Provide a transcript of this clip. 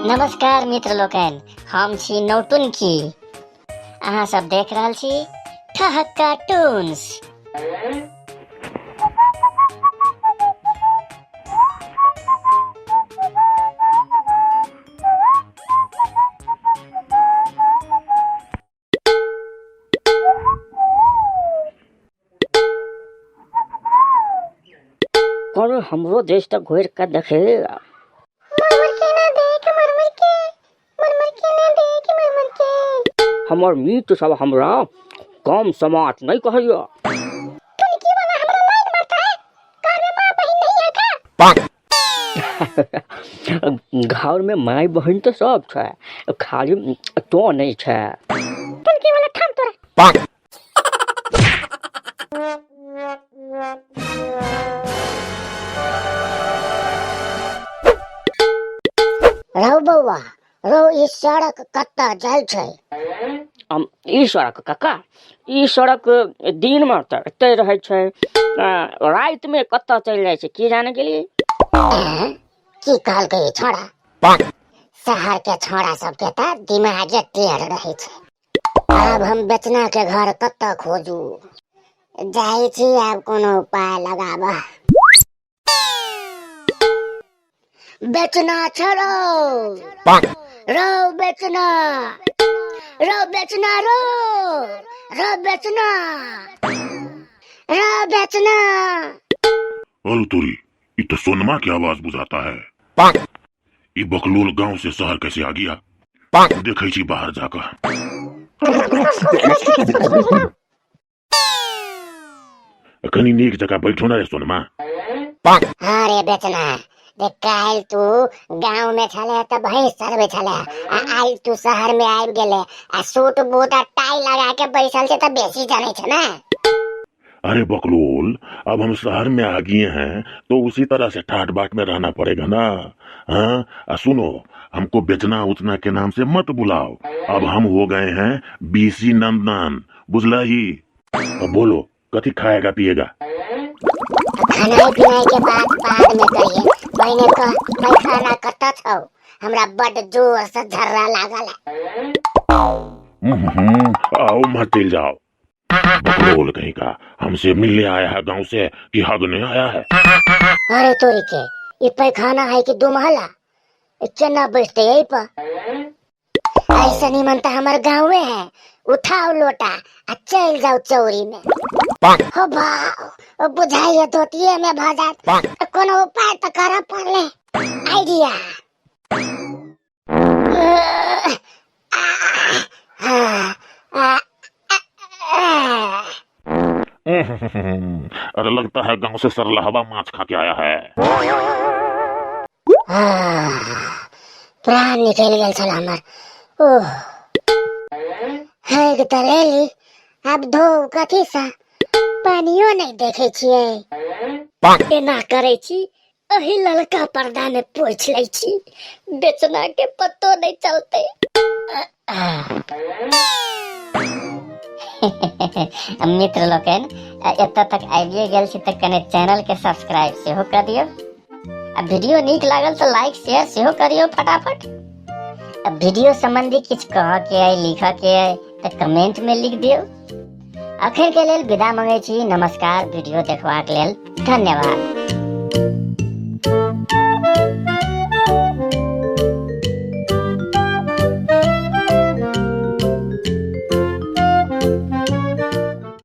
नमस्कार मित्र लोकनि, हम छी नौटुनकी। अहाँ सब देख रहल छी ठहक्का टून्स। कोनो हमरो देश तक घुरि कऽ देखे। मरमर के ना देख मरमर के, मरमर के ना देख मरमर के। हमर मित्र सब हमरा कम समाज नहीं कहैया। तुनकी वाला हमरा लाइन मारता है, घर में माँ बहन नहीं है का? घर में माय बहन तो सब छै, खाली तो नहीं छै। तुनकी वाला थाम तोरा। रौ बौआ रौ, ई सड़क कतऽ जाइ छै? हम ई सड़क काका, ई सड़क दिनमे तऽ एतै रहै छै, रातिमे कतऽ चलि जाइ छै की जाने गेलियै। ऐं? की कहलकै ई छोड़ा? शहर के छोड़ा सबके तऽ दिमागे टेढ़ रहै छै। आब हम बेचना के घर कतऽ खोजू? जाइ छी आब कोनो उपाय लगाबह। बेचना छोड़ो रौ, बेचना रौ, बेचना रौ, रौ बेचना रौ, बेचना। अरे तोरी, ये तो सोनमा की आवाज बुझाता है। ये बकलोल गांव से शहर कैसे आ गया? देखै छी बाहर जाकर। कनी नीक जकाँ बैठो ना रे सोनमा। हाँ रे बेचना, देख काल्हि तू गाँव में छले तऽ भैंस चरबै छले, आ आइ तू शहर में आबि गेले आ सूट बूट आ टाई लगा के बैसल छै तऽ बेसी जानै छै ने। अरे बकलोल, अब हम शहर में आ गए हैं तो उसी तरह से ठाट बाट में रहना पड़ेगा ना। हाँ, आ सुनो, हमको बेचना उचना के नाम से मत बुलाओ। अब हम हो गए हैं बीसी नंदन, बुझला ही। अब बोलो, कथी खाएगा पिएगा? खानाई पिनाई के बात बाद में करिए, पहिने कह पैखाना कतऽ छौ? हमरा बड्ड जोर से झर्रा लागल है। आओ मत चल जाओ बकलोल कहीं का, हमसे मिलने आया है गांव से कि हगने आया है? अरे तोरी के, ई पैखाना है कि दो महला? ई केना बैठते यही पर? ऐसा निमन तो हमार गाँवे है। उठाओ लोटा आ चल जाओ चौरी में। हो भाव, ओ बुझाइए धोतिये में भ जात। कोनो उपाय तो करऽ पड़ले। आइडिया। अरे लगता है गांव से सरलहवा माछ खा के आया है। प्राण निकलि गेल छल हमर। ओह, हैग तऽ लेली, आब धो कथीसँ? पानियो नहि देखै छियै। एना करै छी, एहि ललका पर्दा में पोछि लै छी, बेचना के पतो नहीं चलते। मित्र लोकनि, एतऽ तक आबिए गेल छी तऽ कने चैनल के सब्सक्राइब सेहो कऽ दियौ, आ वीडियो नीक लागल तऽ लाइक शेयर सेहो करियौ फटाफट। आ वीडियो संबंधी किछु कहऽ के अइ, लिखऽ के अइ तऽ कमेंट में लिख दियौ। अखन के लेल विदा मंगै छी। नमस्कार, वीडियो देखबाक लेल धन्यवाद।